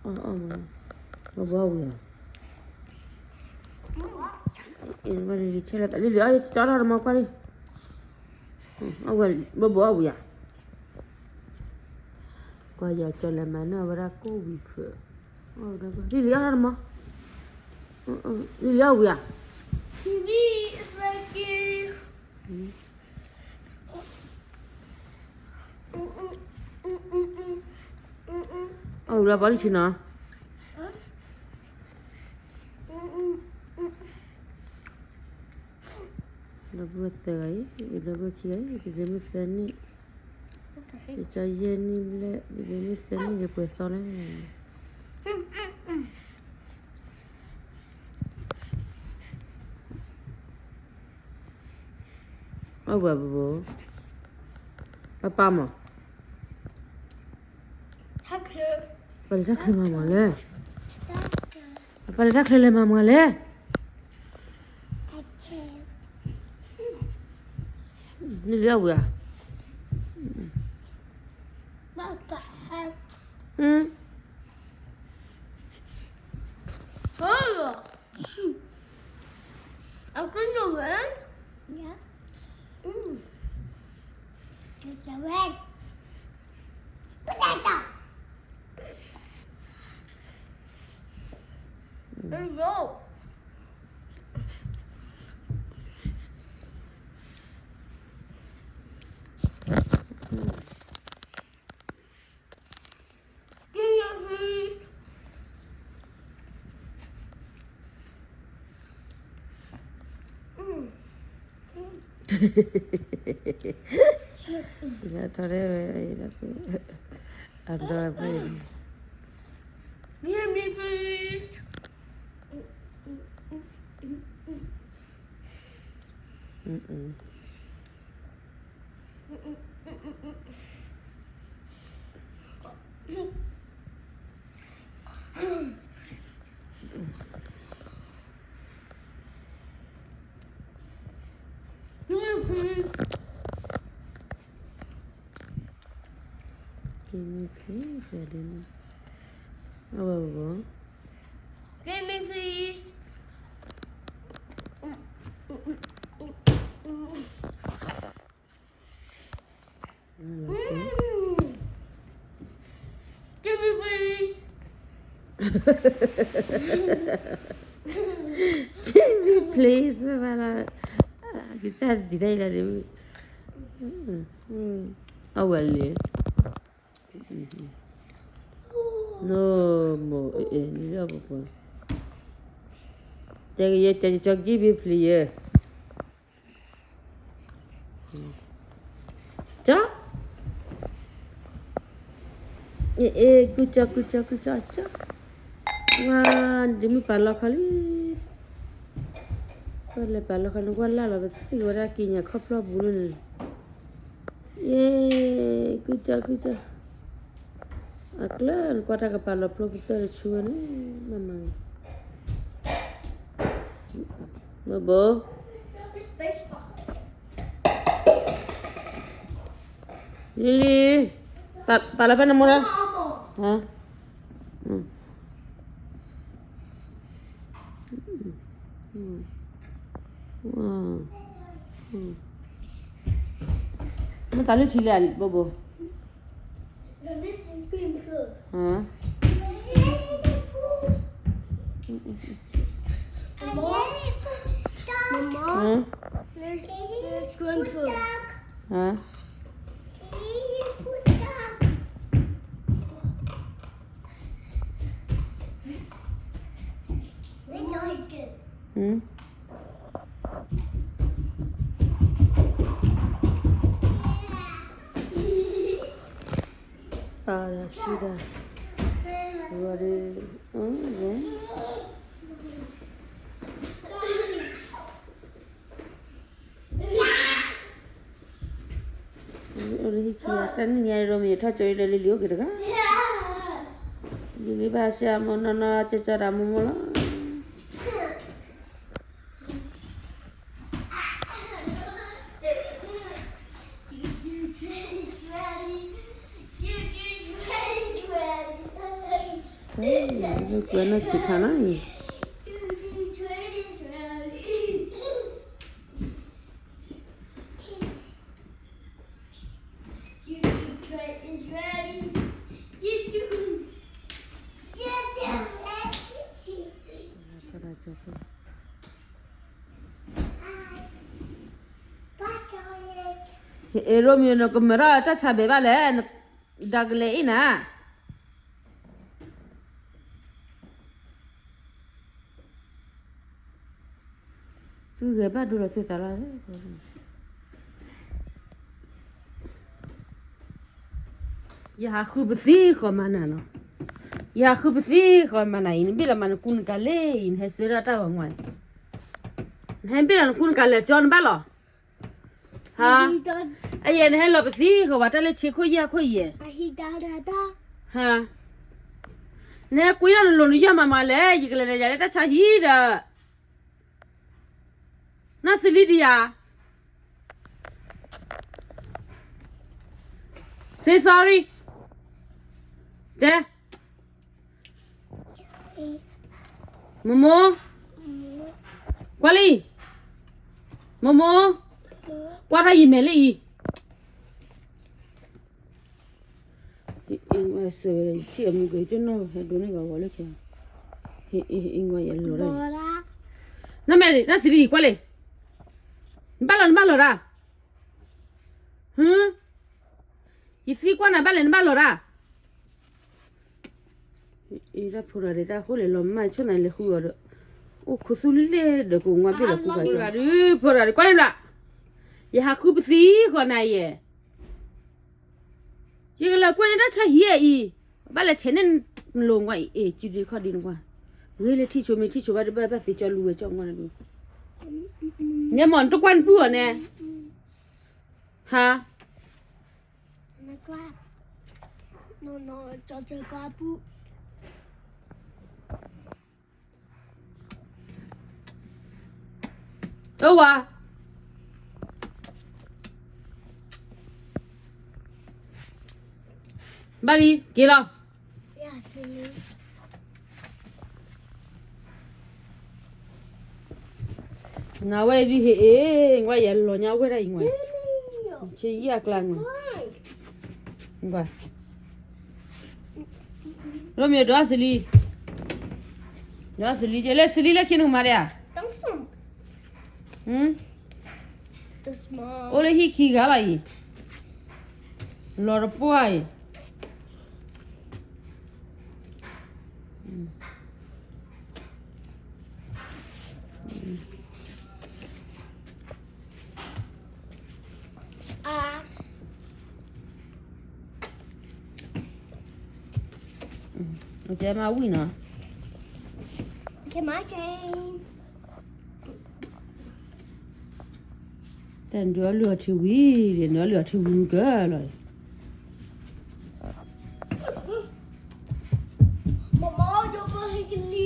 အီၣ်မး, ဘီဘီအီၣ်ဝံၤဧါ, လံၤလံၤအီၣ်ကၠီထီၣ်တမီၤကွၢ်လံ, ဘီဘီအီၣ်ဝံၤဧါ, ကွၢ်ယၤကၠီလဲၤမၤန့ၢ်ဝဲဒၣ်ကိၣ်ဝံၤဃၢၤ, လံၤလံၤအီၣ်ထီၣ်တမီၤ, လံၤလံၤအီၣ်ဝံၤဧါ, အီၣ်ဝံၤလၢပှၤလံၤဆံနီၤ, ဒီပုၢ်ဝဲၢ်သၢဂၤအံၤ, ဒီပုၢ်ဝဲၢ်ခံဂၤအံၤ, ပဒ့မုၣ်သၢနံၣ်, ကၠီယဲၢ်နံၣ်ဘျဲၣ်, ပဒ့မုၣ်သၢနံၣ်န့ၣ်ပှဲၤသီလဲၣ်. အဝဲဘိ, ပပၢ်မး, ပပၢ်လဲၤတၢ်ချၢမၤမၤလဲၣ်, ပပၢ်လဲၤတၢ်ချၢလဲၤမၤမၤလဲၣ်, လံၤလံၤအီၣ်ဝံၤဧါ, ထီၣ်တဲဝဲ, အဒီဖဲ, Give me please, I didn't. အဝဲဘိ, Give me please. Give me please. Give me please, မ့ၢ်ဘၣ်လီၤ, ကစၢ်ဒ်လဲၣ်ဒ်, အဝဲလဲၣ်, နမိၢ်, နလၢပပှၤ, တဲကယဲၢ်တဲကၠီ give me please ယဲၢ် ကၠီ, အ့ အ့ good job, good job, good job, ကၠီ, ဝါ, ဒ့မုၣ်ပာ်လီၤခီလံ, ကွၢ်လဲၤပာ်လီၤခီန့ၣ် ကွၢ်လၢ်လီၤ ပသံၣ်ဝဲဒၣ်ကံညါခီဖျိပူၤလၢန့ၣ်, ယဲ, good job, good job, အကျၢၤ နကွၢ်တၢ်ကပာ်လီၤဖျိကတၢၢ်တဆူဝဲန့ၣ်, မၤမၤ, ဘိဘိ လံလံ, ပာ်လီၤဖဲနမိၢ်တၢ်, မ့ၢ်တၢ်လုၢ်ထံလဲၣ် ဘိဘိ, ဟါ, Mama, there's, there's swimming pool. ဟါ, ပာ်ဒီးစံဒၣ်, ဝဲဒၣ်, တၢ်နံၣ်ညါဒီးမ့ၢ်ထီၣ်ကၠိအံၤဒီး လံလံအိၣ်က့ၤတဂၤ, လံလံဘၣ်ဆၣ်မိၢ်နီၢ်နီၢ်ကၠီကၠီဒၣ်မိၢ်မိၢ်လီၤ. ကွဲနီၢ်ဆံးခါနီၤအံၤ. Romeo နကမၤထီၣ်တၢ်ဆါဘဲဘၣ်လဲၣ်, ဒီးကလဲၤအံၤနၤ သုဂဲၤဘၣ်ဒိလီၤသုသးလီၤ. ယဟးဃုပသံဃီမၤနၤနီၤ, ယဟးဃုပသံဃီမၤနၤအံၤ နဘ့ၣ်လီၤမၤနကူနကၤလဲၣ်အံၤ နဟဲဆှၢဒၣ်တၢ်ဂီၤမူအံၤ, နဟဲဘ့ၣ်လီၤနကူနကၤလဲၤကၠီနဘၣ်လီၤ. ဟါ, အယဲၢ်နဟဲလီၤပသံဃီဝဲတၢ်လၢဆ့ခိၣ်ယဲၢ်ခိၣ်ယဲၢ်, ဟါ, နဟဲကွံဒၣ်နလိၤနယီၢ်မၤမၤလဲၣ် ယကလဲၤနယၤလၢတၢ်ဆါဟံၣ်ဒီး နီၢ်စလံဒံးဧါ, say sorry, တဲ, မိမိ, ကွၢ်လံ, မိမိ, ကွၢ်ထီၣ်ယမဲာ်လံအံၤ ဆၢဝဲ ယထံၣ်အမုၢ်က့ၤ ကနီၢ်ဟဲဒိးန့ၢ်ဂီၤဂီၤလၢခံ, အံၤ ယလီၤဒၣ်, နမဲာ် နစံးဒ်အံၤ ကွၢ်လံ, နဘၣ်လီၤ နဘၣ်လီၤတၢ်, ယသံကွၢ်နၤဘၣ်လဲၣ် နဘၣ်လီၤတၢ် အံၤတၢ်ဖိတဂၤဒီး တၢ်ဃိလဲၤလီၤမၢ်ဆိၣ်နၤလဲၤဃုအီၤဒီး အိၣ်ခိးသူလံလဲၣ်ဒီးကဝံၤဘ့ၣ်လီၤဃုဂၤဒီး ဖိတဂၤဒီး ကွၢ်လံဘျး, ယဟးဃုပသံဃီနၤယဲၢ်, ယကလဲၤကွၢ်န့ၢ်တၢ်ဆါဟံၣ်အံၤ, ဘၣ်လဲၤဆဲးန့ၣ်လိၤကွၢ်အံၤ အ့ၣ် စုဒုခီၣ်ဒုနကွၢ်, ဂ့ၤလၢထံၣ်ဆိမ့ၢ်ထံၣ်ဆိဘၣ်တဘၣ်ဘၣ်သ့ကၠီလူဝဲကၠီကွၢ်န့ၣ်, ညဲမီၢ်နတကွၢ်နပုၢ်အီၤန့ၣ်, ဟါ အဝါ, ဘၣ်လံ က့ၤလီၤ, နဝဲဒ်ဟ့ၣ်အ့ၣ် ဝဲယလီၤညါဝဲဒၣ်အံၤဝဲ, ဆ့ယံၣ်အကျါန့ၣ်, ဘၣ်, ရိမ့ၤဒိးစလံ, ဒိးစလံ ကဲလၢစလံလၢခံနကမၤဒဲးဧါ, အိၣ်လၢဟံၣ်ခံဂၤလီၤအံၤ, လီၤတပှၢ်အံၤ ကဲမၤဝံၤနီၤ, တၢ်နဒုးအီၣ်လုၢ်အီၤထံဝံၤ, နဒုးအီၣ်လုၢ်အီၤထံဝံၤမုၢ်ကၢလီၤ, မမယိပဟ့ကလံ